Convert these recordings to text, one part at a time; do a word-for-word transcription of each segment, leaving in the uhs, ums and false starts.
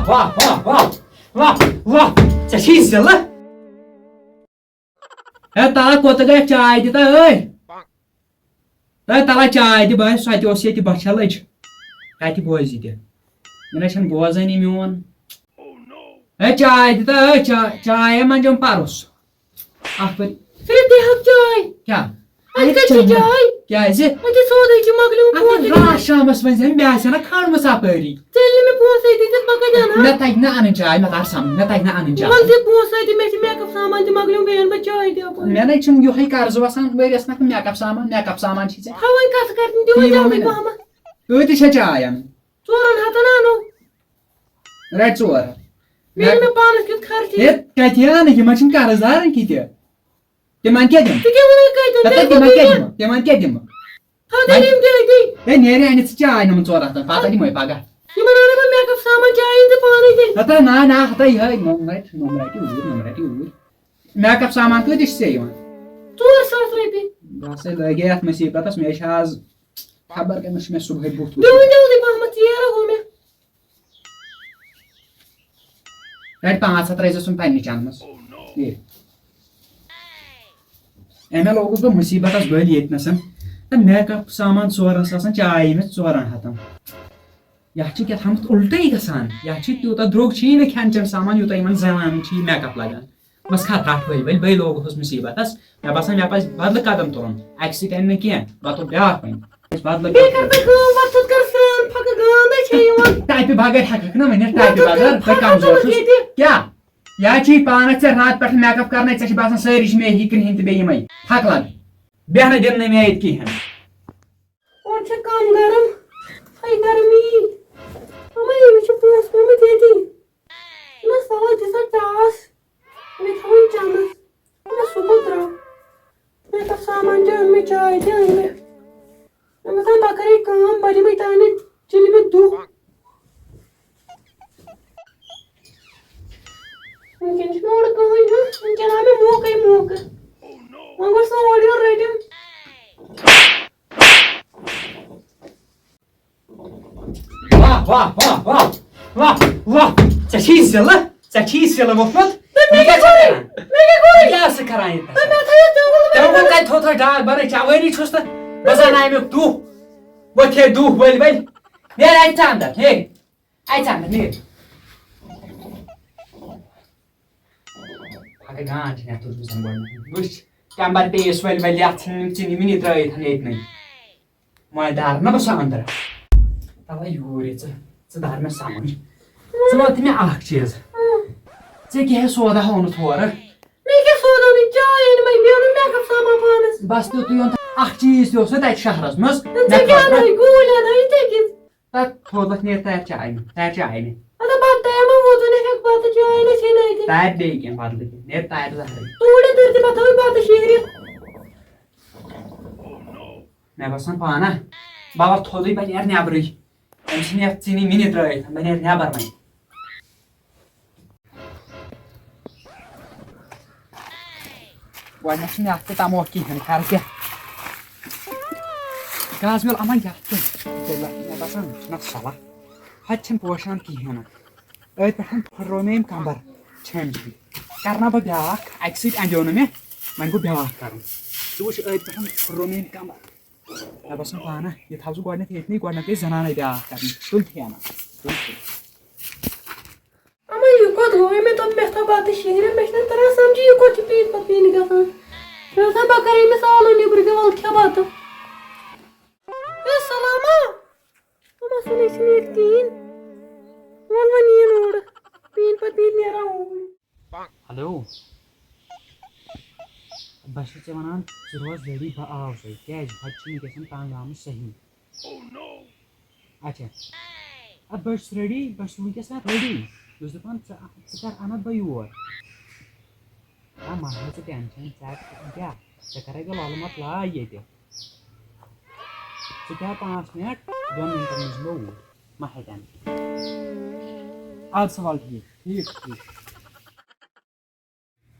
واہ، واہ، واہ، واہ، واہ، ژےٚ چھی ضلع۔ ہے، تلا کوٚت گٔے؟ چاے دِ تہ، ٲے۔ ہے، تلا چاے دِ، بہٕ ہا، سۄ تہِ اوس ییٚتہِ بۄچھِ لٔج۔ کتہِ بوزِ تہِ؟ مےٚ نہ چھَنہٕ بوزٲنی میون۔ ہے، چاے دِ تہ، ٲے، چا-، چاے ہا منٛجم پروٚس۔ اکھ پھِر۔ صرف دِ حظ چاے۔ کیٛاہ؟ اَتہِ کَتہِ چھِ چاے؟ کیٛازِ؟ اَتہِ سودٕے چھِ مۄکلیومُت اَتھ پونٛسہٕ۔ راتھ شامَس وۄنۍ زَن مےٚ آسہِ ہا نا کھنٛڈمٕژ اَپٲری۔ ژےٚ ییٚلہِ نہٕ مےٚ پونٛسَے دِتِتھ، بہٕ کَتہِ اَنہٕ ہا؟ مےٚ تَگہِ نہٕ اَنٕنۍ چاے، مےٚ تَر سَمٕجھ، مےٚ تَگہِ نہٕ اَنٕنۍ چاے۔ وَلہٕ دِ پونٛسَے تہِ، مےٚ چھِ make up سامان تہِ مۄکلیومُت، بیٚیہِ اَنہٕ بہٕ چاے تہِ اَپٲرۍ۔ مےٚ نَے چھُنہٕ یِہوٚے قرضہٕ وَسان ؤریَس نَکھٕ make up سامان، make up سامان چھی ژےٚ۔ تھاوٕنۍ کَتھ کَرٕنۍ، دِوٕنۍ یِمَن جلدی وۄنۍ۔ پَہمَتھ۔ کۭتِس چھےٚ چاے اَنٕنۍ؟ ژورَن ہَتَن اَنو۔ رَٹہِ ژور ہَتھ۔ بیٚیہِ مےٚ پانَس کیُتھ خرچہٕ۔ ہے، کَتہِ اَنہٕ؟ یِمَن چھِنہٕ قرض دارٕے کِتہِ۔ تِمن کیٛاہ دِمہٕ؟ ژٕ کیٛاہ وَنان کَتٮ۪ن؟ ہتا تِمن کیٛاہ دِمہٕ؟ تِمن کیٛاہ دِمہٕ؟ تھاو تیٚلہِ یِم تہِ أتی۔ ہے، نیرِ اَنہِ ژٕ چاے نِمہٕ ژور ہَتھ، پَتہٕ دِمَے پَگاہ۔ یِمن اَنہٕ بہٕ make up سامان، چاے أنۍ زِ پانَے تیٚلہِ۔ ہتا نہ، نہ، ہتا یِہوٚے نوٚم رَٹہِ، نوٚم رَٹہِ اوٗرۍ، نوٚم رَٹہِ اوٗرۍ۔ Make up سامان کۭتِس چھِ ژےٚ یِوان؟ ژور ساس رۄپیہِ۔ بَس ہے، لٲگے اَتھ مُصیٖبتَس، مےٚ چھِ آز خبر کٔمِس چھُ مےٚ صُبحٲے بُتھ وُچھمُت۔ دیُن جلدی پَہمَتھ، ژیر ہا گوٚو مےٚ۔ رَٹہِ پانٛژھ ہَتھ، ترٛٲیزِ سُم پننہِ چنٛدٕ منٛز۔ یہِ۔ أمۍ لوگُس بہٕ مُصیٖبتَس بٔلۍ ییٚتہِ نَسَن۔ تہٕ make up سامان ژورَن ساسَن، چاے أمِس ژورَن ہَتَن۔ یَتھ چھُ کیٛاہ تھامَتھ اُلٹَے گژھان۔ یَتھ چھُ تیوٗتاہ درٛوگ چھُ یی نہٕ کھٮ۪ن چٮ۪ن سامان، یوٗتاہ یِمَن زَنانَن چھُ یہِ make up لَگان۔ بس کھا تھٹھ ؤلۍ ؤلۍ، بٔے لوگُس مُصیٖبتس۔ مےٚ باسان، مےٚ پزِ بدلہٕ قدم تُلُن۔ اکہِ سۭتۍ انہِ نہٕ کینٛہہ، بہٕ تُلہٕ بیٛاکھ وۄنۍ۔ پزِ بدلہٕ بیٚیہِ قدم کر تُلُن۔ ژٕ کٲم، وۄتھ تھوٚد کر سرٛان، پھۄکہٕ گانٛدے چھے یِوان۔ ٹایپہِ بغٲر ہٮ۪ککھ نہٕ ؤنِتھ، وۄتھ ٹایپہِ تھوٚد بغٲر، کر، بہٕ کمزور چھُس۔ ییٚتہِ۔ کیٛاہ؟ یا چھُے پانس ژےٚ راتہٕ پٮ۪ٹھ make up کرنے، ژےٚ چھُ باسان سٲری چھِ مےٚ ہی کرٛہِنۍ تہٕ بیٚیہِ یِمے پھۄکہٕ لد۔ بیٚہنہٕ دِنہٕ نہٕ مےٚ ییٚتہِ کِہیٖنۍ۔ اورٕ چھِ کم گرم، ہے گرمی۔ اما ییٚمِس چھِ پونٛسہٕ پیوٚمُت ییٚتی۔ نہ سا وۄنۍ دِ سا ٹاس۔ مےٚ تھاوُن چنٛدَس۔ مےٚ سُہ کوٚت درٛاو؟ مےٚ تَتھ سامان تہِ أنۍ مےٚ، چاے تہِ أنۍ مےٚ۔ مےٚ باسان، بہٕ کَرٕ یہِ کٲم، بہٕ دِمَے تانۍ چِلمہِ دُہ۔ وٕنکٮ۪ن چھُنہٕ اورٕ کٕہٕنۍ ہیوٚن، وٕنکٮ۪ن آو مےٚ موقعے موقعہٕ۔ وۄنۍ گوٚژھ نہٕ اورٕ یورٕ رٔٹِم۔ واہ، واہ، واہ، واہ، واہ، واہ۔ ژےٚ چھی ضلع، ژےٚ چھی ضلع ووٚتھمُت۔ نہ، مےٚ یہِ کیٛاہ کیٛاہ کوٚرُے؟ ژٕ کران؟ مےٚ کیٛاہ کوٚرُے؟ ژٕ کیٛاہ ٲسٕکھ کران ییٚتہِ؟ نہ، مےٚ تھٲیِو تیوٗت، تیوٗت۔ تیوٗت کَتہِ تھوٚو تھوٚو ڈاکھ بَرٕے؟ چاوٲنی چھُس تہٕ بہٕ زَن آیہِ مےٚ دُہ۔ وۄتھ ہے دُہ ؤلۍ ؤلۍ۔ نیرِ اَتہِ ژٕ اَندَر، نیرِ۔ اَتہِ ژٕ اَندَر، نیرِ۔ اَگَے گانٛد چھِ مےٚ تُجمٕژ گۄڈٕنٮ۪تھ۔ وٕچھ، کَمبَر پیٚیَس ؤلۍ ؤلۍ یَتھ ژھٕنۍ ژِنہِ وٕنی ترٛٲیِتھ ییٚتہِ نٕے۔ وۄنۍ دار نہ بہٕ سۄ أنٛدرٕ۔ تَوَے یوٗرۍ یہِ ژٕ، ژٕ دار مےٚ سمجھ۔ ژٕ وَن تہٕ مےٚ اَکھ چیٖز۔ ژےٚ کیٛاہ سودا اوٚنُتھ ہورٕ؟ مےٚ کیٛاہ سودا اوٚنُتھ؟ چاے أنۍ مےٚ، مےٚ اوٚن make up سامان پانَس۔ بَس تیُتُے اوٚن تہٕ اَکھ چیٖز تہِ اوس نہٕ تَتہِ شہرَس منٛز۔ ژےٚ مےٚ کیٛاہ خٲطرٕ۔ اَنَے؟ گوٗلۍ اَنَے، یِتھَے کٔنۍ۔ تَتھ تھوٚد وَتھ نیر تارِ چاے مےٚ، تارِ چاے مےٚ۔ اَدٕ بَتہٕ تہِ ہٮ۪مو ووتُن، نہ ہٮ۪کھ بَتہٕ چاے نہ کھیٚنۍ اَتہِ۔ تارِ بیٚیہِ کینٛہہ بدلہٕ کینٛہہ، نیر تارِ زَہرٕے۔ توٗرۍ تٔرۍ تہِ پَتہٕ تھاوٕے بَتہٕ شیٖرِتھ۔ مےٚ باسان پانہ، بہٕ وَتھ تھوٚدُے، بہٕ نیرٕ نٮ۪برٕے۔ أمۍ ژھٕنۍ یَتھ ژِنہِ مِنہِ ترٛٲیِتھ، بہٕ نیرٕ نٮ۪بر وۄنۍ۔ گۄڈٕنٮ۪تھ چھُنہٕ یَتھ تہِ تَموکھ کِہیٖنۍ، کَرٕ کیٛاہ؟ گاسہٕ بیول اَما یَتھ تہِ، مےٚ باسان، یہِ چھُنہ صلاح۔ ہۄتہِ چھِنہٕ پوشان کِہیٖنۍ نہٕ۔ أتھۍ پٮ۪ٹھ پھٕٹرو مےٚ یِم کَمبَر ژھیٚنۍ ہِوۍ۔ کَرٕ نا بہٕ بیٛاکھ، اَکہِ سۭتۍ اَندیو نہٕ مےٚ، وۄنۍ گوٚو بیٛاکھ کَرُن۔ ژٕ وٕچھ، أتھۍ پٮ۪ٹھ پھٕٹرو مےٚ یِم کَمبَر۔ مےٚ باسان پانہ، یہِ تھاو ژٕ گۄڈٕنٮ۪تھ ییٚتنٕے، گۄڈٕنٮ۪تھ گٔے زنانَے بیٛاکھ کَرٕنۍ۔ تُل کھٮ۪نہ، تُل کھٮ۪نہ۔ اما یہِ کوٚت گوٚو؟ مےٚ دوٚپ، مےٚ تھاو بَتہٕ شیٖرِتھ، مےٚ چھُنہٕ تَران سَمجھی، یہِ کوٚت چھُ پیٖنتہِ پَتہٕ پیٖنتہِ گژھان؟ مےٚ اوس دَپان، بہٕ کَرٕ أمِس آلو نیٚبرٕ کَنہِ، وَلہٕ کھےٚ بَتہٕ۔ اے سَلاما، اما سُہ نَے چھُنہٕ ییٚتہِ کِہیٖنۍ۔ وَلہٕ وۄنۍ یِیِن اورٕ، پیٖنتہِ پَتہٕ پیٖنتہِ نیران اوٗرۍ۔ ہیلو۔ بہٕ چھُس ژےٚ وَنان، ژٕ روز ریڈی، بہٕ آوسَے۔ کیٛازِ؟ ہۄتہِ چھُ وٕنکیٚس تنٛگ آمُت صحیح۔ اچھا۔ اَدٕ بہٕ چھُس ریڈی، بہٕ چھُس وٕنکیٚس ریڈی۔ بہٕ چھُس دَپان، ژٕ، ژٕ کَر اَنَتھ بہٕ یور؟ نہ، مہ ہےٚ ژٕ ٹٮ۪نشَن، ژٕ ہٮ۪کھ کیٛاہ؟ ژےٚ کَرَے بہٕ لَلہٕ مۄٹ لاے ییٚتہِ۔ ژٕ بیٚہہ پانٛژھ مِنَٹ، دۄن مِنٹَن منٛز یِمو اوٗرۍ۔ مہ ہےٚ ٹٮ۪نشَن۔ اَدٕ سا وَلہٕ ٹھیٖک، ٹھیٖک، ٹھیٖک۔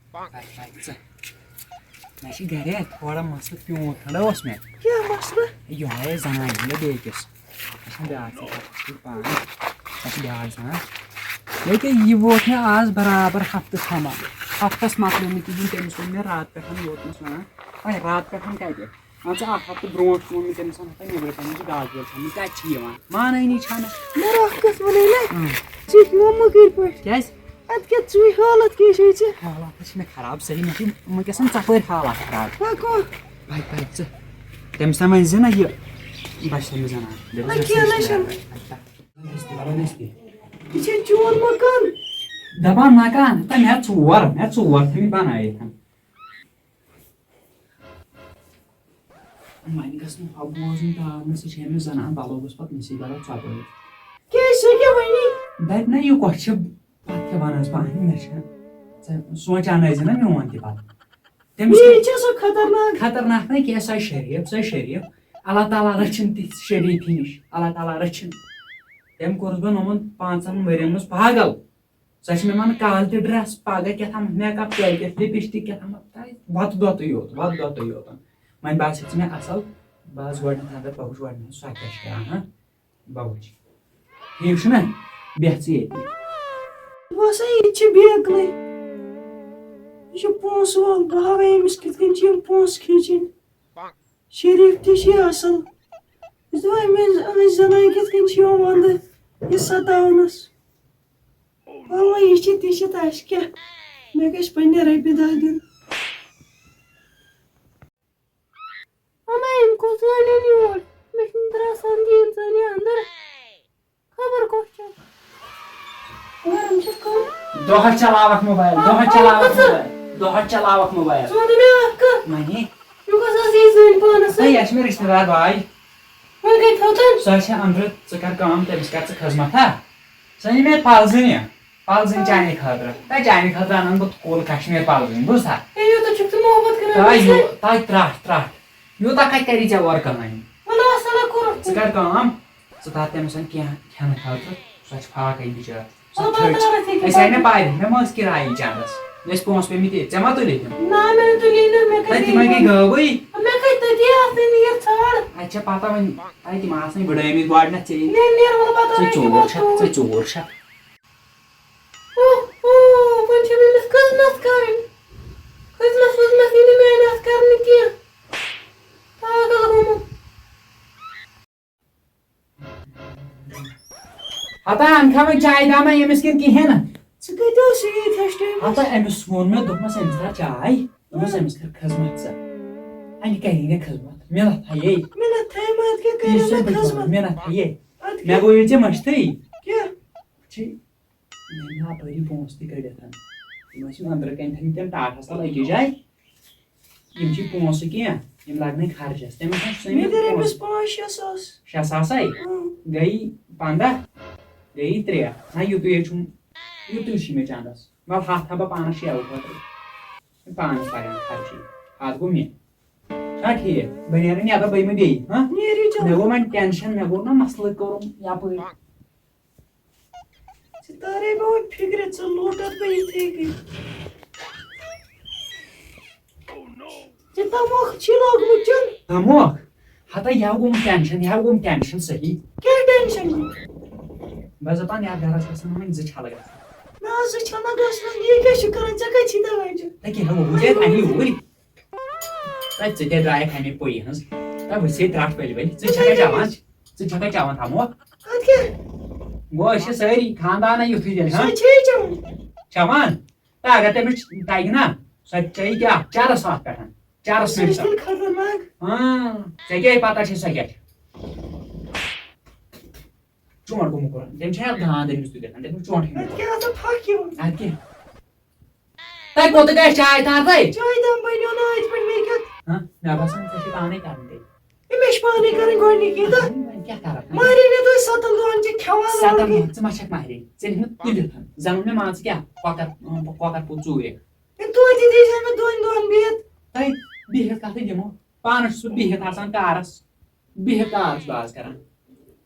مےٚ چھِ گرے تھوڑا مسلہٕ پیوٗنٛت کھنٛڈ اوس مےٚ۔ کیٛاہ مسلہٕ؟ یِہوٚے زنانہِ ہُنٛد بیٚیہِ کِس۔ مےٚ چھِنہٕ بیٛاکھ زنان، پَتہٕ چھِ بیٛاکھ زنان۔ ییٚکیٛاہ یہِ ووت مےٚ آز برابر ہفتہٕ تھما۔ ہفتس مۄکلیو نہٕ کِہیٖنۍ، تٔمِس ووٚن مےٚ راتہٕ پٮ۪ٹھ ووتمَس وَنان۔ وۄنۍ راتہٕ پٮ۪ٹھ کَتہِ؟ مان ژٕ، اَکھ ہفتہٕ برونٛٹھ ووٚن مےٚ تٔمِس، ہَتہ نیٚبرٕ کَنہِ چھِ گاسہٕ بیول ژھٕنُن، کَتہِ چھِ یِوان؟ مانٲنی چھَنہٕ۔ مےٚ راتھ کِژھ وَنے نہ، اۭں۔ ژٕ چھُکھ یِوان مٔکٕرۍ پٲٹھۍ۔ کیٛازِ؟ اَدٕ کیٛاہ، ژٕے حالت کیٛاہ چھے ژےٚ؟ حالات چھِ مےٚ خراب صحیح، مےٚ چھِ وٕنکیٚس ژۄپٲرۍ حالات خراب۔ پَکو۔ پَکھ، پَکھ ژٕ۔ تٔمِس تام ؤنۍ زِ نہ یہِ، بَچہٕ تٔمِس زَنان۔ دٔپِس، اَدٕ کیٛاہ نہ چھَنہٕ۔ اَدٕ کیٛاہ؟ یہِ چھا چون مکان؟ دَپان مکان، تہٕ مےٚ ژور، مےٚ ژور تھٲمٕتۍ بَنٲیِتھ۔ وۄنۍ گژھِ نہٕ ہۄ بوزُن تاونہٕ، سُہ چھِ أمِس زَنان، بَلو گوٚژھ پَتہٕ مِسٕے غلط ژۄپٲرۍ۔ کیٛازِ، سۄ کیٛاہ وَنہِ؟ دَپہِ نہ، یہِ کۄس چھِ، پَتہٕ کیٛاہ وَنَس بہٕ، اَہَنہِ مےٚ چھےٚ، ژےٚ سونٛچان ٲسۍ زِ نہ میون تہِ پَتہٕ۔ تٔمِس یہِ کیٛاہ چھےٚ سۄ خطرناک۔ خطرناک نہ کینٛہہ، سۄ شریٖف، سۄ شریٖف۔ اللہ تعالیٰ رٔچھِنۍ تِژھ شریٖفی نِش، اللہ تعالیٰ رٔچھِنۍ۔ تٔمۍ کوٚرُس بہٕ نوٚمَن پانٛژَن ؤرِین منٛز پاگل۔ سۄ چھِ مےٚ وَنان کالہٕ تہِ ڈرٛس، پَگاہ کیٛاہ تھام میک اپ، کٲلۍ کٮ۪تھ لِپسٹِک کیٛاہ تھام، تَے وَتہٕ دۄتٕے یوت، وَتہٕ دۄتٕے یوت۔ وۄنۍ باسیٚو ژٕ مےٚ اَصٕل، بہٕ آس گۄڈٕنٮ۪تھ اَندَر پَہُچ گۄڈٕنٮ۪تھ، سۄ کیٛاہ چھِ کَران، ہاں؟ بہٕ وٕچھِ۔ ٹھیٖک چھُنہ؟ بیٚہہ ژٕ ییٚتی۔ بہٕ وَسا ییٚتہِ چھِ بیکلٕے۔ یہِ چھُ پونٛسہٕ وول، بہٕ ہاوے أمِس کِتھ کٔنۍ چھِ یِم پونٛسہٕ کھیٖچِنۍ۔ شریٖف تہِ چھِ یہِ اَصٕل۔ یہِ چھِ دَپان، أمِس، أمِس زَنانہِ کِتھ کٔنۍ چھِ یِوان وَندٕ یہِ سَتاونَس۔ اَوا، یہِ چھِ تہِ چھِ تَس کیٛاہ؟ مےٚ گژھِ پنٛنہِ رۄپیہِ دَہ دِنۍ۔ اَما، أمۍ کُس زٲلِن یور؟ مےٚ چھِنہٕ ترٛاوان سَمجھی یِم زَن یہِ اَندَر۔ خبر کۄس چھےٚ۔ گرم چھِ کم۔ دۄہَس چلاوَکھ موبایل، دۄہَس آ، چلاوَکھ آ، موبایل، دۄہَس چلاوَکھ موبایل۔ ژٕ وَن تہٕ مےٚ اَکھ کَتھ۔ وَنے۔ یہِ کۄس ٲس یہِ زٔنۍ پانَس سۭتۍ؟ ہے، یہِ چھِ مےٚ رِشتہٕ دار باے۔ وۄنۍ کَتہِ تھٲو تٔمۍ؟ سۄ چھےٚ أنٛدرٕ، ژٕ کَر کٲم، تٔمِس کَر ژٕ خدمت، ہا؟ سۄ أنۍ مےٚ پَلزٕنہِ، پَلزٕنۍ چانہِ خٲطرٕ۔ تہٕ چانہِ خٲطرٕ اَنَن بہٕ کول کشمیٖر پَلزٕنۍ، بوٗزتھا؟ ہے، یوٗتاہ چھُکھ ژٕ محبت کران تہٕ مےٚ یوٗ-، سۭتۍ۔ تہٕ ترٛٹھ، ترٛٹھ۔ یوٗتاہ کَتہِ کَری ژےٚ اورٕ کٕہٕنۍ؟ وَلہٕ اَصٕل ہا کوٚرُتھ ژٕ ژےٚ۔ کَر کٲم، ژٕ تھاو تٔمِس وۄنۍ کینٛہہ کھٮ۪نہٕ خٲطرٕ، سۄ چھِ فاقے بِچٲر۔ سۄ وۄلہٕ بہٕ تھٔج۔ ترٛاوَتھ ییٚتی أسۍ آیہِ نہٕ پَتہٕ۔ پَرِ، مےٚ ما ٲس کِراے یہِ چَندَس؟ مےٚ ٲسۍ پونٛسہٕ پیٚمٕتۍ ییٚتہِ، ژےٚ ما تُلِتھ تِم؟ نہ، مےٚ نہٕ تُلی نہٕ، مےٚ کَتہِ تَتہِ تِم ہَے گٔے گٔیہِ؟ غٲبٕے۔ مےٚ کَتہِ تٔتی آسنٕے نہٕ یَتھ ژھانٛڈ۔ اَتہِ چھےٚ پَتہ وۄنۍ، تَتہِ تِم آسنٕے بٕڈٲومٕتۍ گۄڈٕنٮ۪تھ ژےٚ ییٚتہِ۔ نیر، نیر، وَلہٕ بہٕ ترٛاوَتھ ژٕ ییٚتی ژوٗر پَتہٕ چھَکھ، ژٕ ژوٗر چھَکھ۔ اوہ، اوہ، وۄنۍ چھِ أمِس خدمت کَرٕنۍ۔ خدمت وزمت یی نہٕ میٛانہِ اَتھٕ کَرنہٕ کینٛہہ۔ پاگل گوٚمُت۔ ہتا، اَنکھا وۄنۍ چاے دامہ ییٚمِس کِنہٕ کِہیٖنۍ نہٕ؟ ژٕ کَتہِ اوسُے ییٖتِہَس ٹایمَس؟ ہتا، أمِس ووٚن مےٚ، دوٚپمَس، أمِس تھاو چاے۔ دوٚپمَس، أمِس کَر خدمت ژٕ۔ اَمہِ کَرِ نہٕ خدمت۔ مےٚ نہ تھایے۔ مےٚ نہ تھایے، مےٚ اَتھ کیٛاہ کَرِ یہِ چھُ مےٚ سُہ خدمت؟ مےٚ نہ تھایے۔ اَدٕ مےٚ کیٛاہ؟ گوٚو یہِ ژےٚ مٔشتٕے۔ کیٛاہ؟ وٕچھِی، مےٚ نی اَپٲری پونٛسہٕ تہِ کٔڑِتھ۔ یِم ٲسۍ یِم أنٛدرٕ کَنہِ تھٲیمٕتۍ تِم ٹاٹھَس تَل أکِس جایہِ۔ یِم چھِ پونٛسہٕ کینٛہہ، یِم لَگنَے خرچَس۔ تٔمِس چھُنہٕ سُہ مےٚ دِ رۄپیَس پونٛسہٕ۔ پانٛژھ شےٚ ساس۔ شےٚ ساسَے؟ اۭں۔ گٔے پنٛداہ، گٔے ترٛےٚ۔ نہ، یُتُے ہے چھُم، یُتُے چھُ مےٚ چَندَس۔ وَلہٕ ہَتھ ہا بہٕ پانَس شیرٕ خٲطرٕ۔ پانَس لَگان خرچی۔ اَتھ گوٚو مےٚ۔ چھا ٹھیٖک؟ بہٕ نیرٕ نٮ۪بر، بہٕ یِمہٕ بیٚیہِ۔ ہاں؟ نیرِو چلو۔ مےٚ گوٚو وۄنۍ ٹٮ۪نشَن، مےٚ گوٚو نہ مسلہٕ کوٚرُم یَپٲرۍ۔ ژٕ تارے مےٚ وۄنۍ فِکرِ، ژٕ لوٹَتھ بہٕ یِتھَے کٔنۍ۔ ژےٚ تَموکھ چھی لوگمُت چیوٚن؟ تَموکھ؟ ہتا، یَوٕ گوٚم ٹٮ۪نشَن، یَوٕ گوٚم ٹٮ۪نشَن صحیح۔ کیٛاہ ٹٮ۪نشَن گوٚو؟ بہٕ ٲسٕس دَپان، یَتھ گَرَس گژھن نہٕ وۄنۍ زٕ چھَلہٕ گژھٕنۍ۔ نہ، زٕ چھَلہٕ نہ گژھن، یہِ کیٛاہ چھُ کَران؟ ژےٚ کَتہِ چھی تَوَے چھُ؟ تَے کیٛاہ، ہُہ گوٚو، ژےٚ اَنہِ اوٗرۍ۔ تَے ژٕ تہِ درٛایَکھ اَمے پُیہِ ہٕنٛز۔ تَے وٕچھ ژے ترٛٹھ ؤلۍ ؤلۍ۔ ژٕ چھَکھا چٮ۪وان؟ ژٕ چھَکھا چٮ۪وان تَموکھ؟ اَدٕ کیٛاہ؟ گوٚو، أسۍ چھِ سٲری خاندانا یُتھُے تیٚلہِ، ہاں؟ سۄ چھے چٮ۪وان۔ چٮ۪وان؟ تہٕ اگر تٔمِس تَگہِ نا، سۄ تہِ چیٚیہِ کیٛاہ؟ چرس اَتھ پٮ۪ٹھ۔ چرس سۄ چھِ مِٹھٕ۔ تیٚلہِ خطرناک۔ ہاں، ژےٚ کیٛاہ پتہ چھےٚ سۄ کیٛاہ چھِ؟ چونٛٹھ گوٚمُت کوٚرُن۔ تٔمۍ چھےٚ اَتھ دانٛد أمِس تُلِتھ۔ تٔمِس چونٛٹھٕے اَتہِ موٚکُر۔ کیٛاہ آسان پھکھ یِوان؟ اَدٕ کیٛاہ؟ تۄہہِ کوٚت گژھِ چاے تھاو تۄہہِ؟ چاے دام بنیو نہٕ اَتہِ پٮ۪ٹھ مےٚ کیُتھ۔ ہاں، مےٚ باسان، ژےٚ چھے پانے کرٕنۍ تیٚلہِ۔ ہے، مےٚ چھِ پانے کرٕنۍ گۄڈٕنِکی تہٕ۔ وۄنۍ کیٛاہ کرکھ؟ مہرِنہِ دوٚپ ستن دۄہن چھِ کھٮ۪وان ستن لڑکہٕ۔ دۄہن، ژٕ ما چھکھ مہرِنۍ؟ ژےٚ نِمہٕ تُلِتھ۔ زن ووٚن مےٚ، مان ژٕ کیٛاہ، کۄکر، اۭں، کۄکر پوٗت ژوٗرِ۔ ہے، توتہِ دیٖزِ ہا مےٚ دۄن دۄہن بِہِتھ۔ تۄہہِ بِہِتھ کتھٕے دِمو؟ پانس چھُس بہٕ بِہِتھ آسان کارس۔ بِہِتھ کار چھُس بہٕ آز کران۔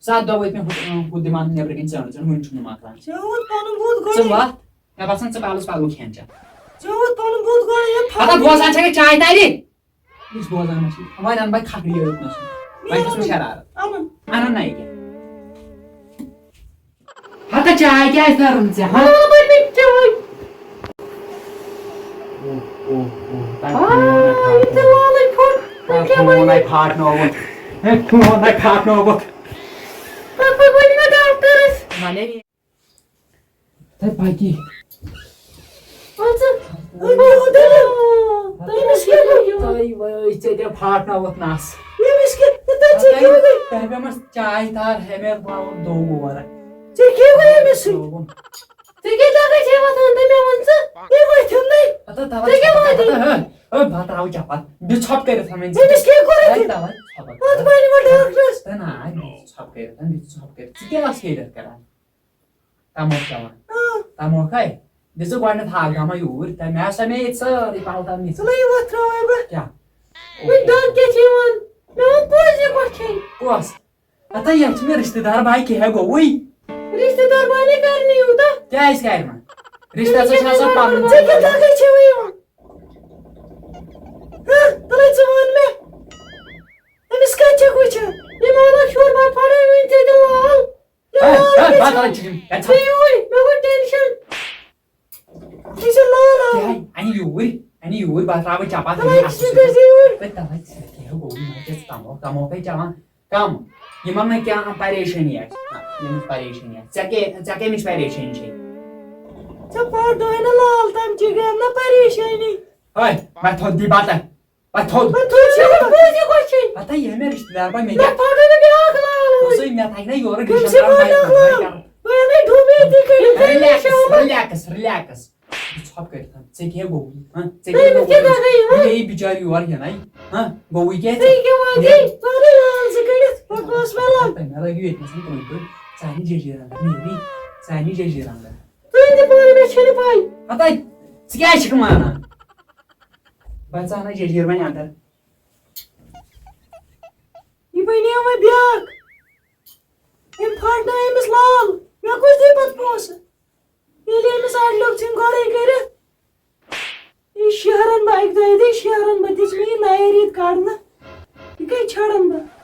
ستھ دۄہ وٲتۍ مےٚ ہُہ، اۭں، ہُہ دِوان نیٚبرٕ کِنۍ ژٲنٛڈ ژٲنٛڈ، وُنہِ چھُم نہٕ مۄکلان۔ ژےٚ ووت پنُن بُتھ ژٕ گۄڈَے۔ وَتھ، مےٚ باسان، ژٕ کالس پگہٕ کھٮ۪ن چٮ۪ن۔ ژےٚ ووت پنُن بُتھ گۄڈَے، یہِ پتہٕ پھَکھ۔ بوزان چھکھ چاے تَلہِ؟ یُس بوزان ما چھِ، وۄنۍ اَنہٕ بہٕ کھکھرِ یٲژ نَسُن۔ وۄنۍ چھُس بہٕ شرارت۔ اَنُن۔ اَنَن نہ یہِ کیٛاہ؟ ہتا چاے کیٛازِ نہٕ رٔنۍ ژےٚ، ہا؟ لال بَنہِ مےٚ چاے۔ اوہ، اوہ، اوہ، تۄہہِ آ، فون ہے یہِ تہِ پھاٹنووُت۔ لالٕے پھوٚٹ۔ تۄہہِ وۄنۍ کیٛاہ فون وَنہِ؟ ہے پھاٹنووُت۔ ہے، فون ہے پھاٹنووُتھ۔ تۄہہِ پَتہٕ ؤنۍ مےٚ ڈاکٹرَس۔ وَنے۔ تۄہہِ پَکی۔ مان ژٕ، أمۍ یوٗت دٔلیٖل۔ تۄہہِ أمِس کیٛاہ گوٚو؟ تۄہہِ وٲے ژےٚ تہِ پھاٹنووُتھ نَس۔ أمِس کیٛاہ؟ تۄہہِ ژےٚ کیٛاہ گوٚو؟ تۄہہِ پیٚمَس چاے تار ہے مےٚ باوُن دوٚو اور۔ ژےٚ کیٛاہ گوٚو أمِس سۭتۍ؟ ژےٚ کیٛاہ دَگے چھے وۄتھان تہٕ مےٚ وَن ژٕ؟ یہِ ؤتھِم نَے۔ ہتا تَوَے ژےٚ کیٛاہ ژھۄپہٕ، وَنے؟ ہتا، ہے، ہے، بہٕ ہا ترٛاوٕ چپاتھ۔ دِ ژھۄپہٕ کٔرِتھ ہا وۄنۍ ژٕ۔ أمِس کیٛاہ کوٚرُتھ ہے، یہِ؟ تَوَے ژھۄپہٕ۔ پَتہٕ وَنہِ وۄنۍ ڈاکٹرَس۔ ہے نہ، دِ ژھۄپہٕ کٔرِتھ، دِ ژھۄپہٕ کٔرِتھ۔ ژٕ کیٛاہ ٲس ییٚتٮ۪تھ کران؟ تَموکھ کھٮ۪وان۔ آ۔ تَموکھ ہے؟ دِ ژٕ گۄڈٕنٮ۪تھ ہاکھ گامہ یوٗرۍ۔ تَمہِ آسہٕ مےٚ ییٚتہِ سٲرٕے پَلو تَل نِتھ۔ ژٕ لَے یہِ وۄتھراو وۄنۍ بہٕ۔ کیٛاہ؟ وۄنۍ دۄد کیٛاہ چھِ یِوان؟ مےٚ ووٚن پوٚز یہِ کۄس کھیٚیہِ۔ کۄس؟ ہتا یتھ چھُ مےٚ رشتہٕ دار باے کیٛاہ گوٚوُے؟ رشتہٕ دار باے نے کرِ نہٕ یوٗتاہ۔ کیٛازِ کرِ نہٕ؟ رشتہٕ ہسا چھِ آسان پنُن۔ ژےٚ کیٛاہ دگے چھے وۄنۍ یِوان؟ ہہ، تَلے ژٕ وَن مےٚ۔ أمِس کَتہِ چھَکھ وٕچھان؟ یہِ مالک شور ما پھڑے وٕنۍ ژےٚ تہِ لال۔ ہے، ہے، بہٕ تران چِٹھِ۔ ہے، ژٕ ژھۄپ۔ یوٗرۍ، مےٚ گوٚو ٹینشن۔ یہِ چھُ لال آو۔ ہے، اَنہِ یوٗرۍ، اَنہِ یوٗرۍ، بہٕ ترٛاوٕ چپاتھ تَلے یہِ ژٕ اَتھٕ کٔرۍ زِ یوٗرۍ۔ سۭتۍ۔ ہے، تَلے ژٕ کیٛاہ گوٚو؟ یِمن کیٛاہ ژٕ تَموکھ، تَموکھے چٮ۪وان؟ کَم۔ یِمن نہٕ کینٛہہ پریشٲنی آسہِ۔ نہ، یِمن پریشٲنی آسہِ۔ ژےٚ کیٛاہ، ژےٚ کَمِچ پریشٲنی چھے؟ ژےٚ پَتہٕ دۄہے نہٕ لال تَمہِ چی گٔیم نہ پریشٲنی۔ ہے، وۄتھ تھوٚد دی بَتہٕ۔ پتہٕ تھوٚد۔ پتہٕ تھوٚد چھُ یہِ پوٚز یہِ کۄس چھے؟ ہتا یہِ مےٚ رشتہٕ دار پا مےٚ مےٚ کیٛاہ؟ پھاٹو نہٕ بیٛاکھ لال وۄنۍ۔ دوٚپسَے مےٚ تھایہِ نا یورٕ تٔمۍ گژھان سٕے پانہٕ پانہٕ اکھ لال۔ بہٕ اَنَے ڈوٗمے یِتھٕے کٔنۍ، تٔمۍ رِلیکس، نِش آو۔ Relax, relax. ژٕ ژھۄپ کٔرِتھ، ژےٚ کیٛاہ گوٚوُے؟ ہہ؟ ژےٚ کیٛاہ تٔمِس کیٛاہ گوٚوُے؟ دَگے یِمَے؟ مےٚ گٔیے بِچارِ یور ہٮ۪نَے۔ ہہ؟ گوٚوُے کیٛاہ ژےٚ ژےٚ؟ کیٛاہ وَنَے؟ مےٚ ژٕ اَنَے لال زٕ کٔڑِتھ، بکواس مَہ لَگ۔ تَمہِ لَگہِ ییٚتہِ نَسٕے کُنہِ کُنہِ۔ ژٕ اَنہِ جٔجیٖرَن، میری، ژٕ اَنہِ جٔجیٖرَن۔ تُہۍ تہِ پانہٕ مےٚ چھَنہٕ پَے۔ ہتا، ژٕ کیٛازِ چھِکھ مانان؟ بہٕ ژٕ اَنَے جٔجیٖر وۄنۍ اَندَر۔ یہِ بَنیو وۄنۍ بیٛاکھ۔ أمۍ پھاٹنٲو أمِس لال۔ مےٚ کُس دی پَتہٕ پونٛسہٕ؟ ییٚلہِ أمِس اَڑِ لیوٚکھ ژھٕنۍ گۄڈَے کٔرِتھ۔ یہِ شیرَن بہٕ اَکہِ دۄیہِ دۄہہِ، شیرَن بہٕ، دِژ مےٚ یہِ نَیہِ رٮ۪تۍ کَڑنہٕ۔ یہِ کَتہِ چھَڑَن بہٕ؟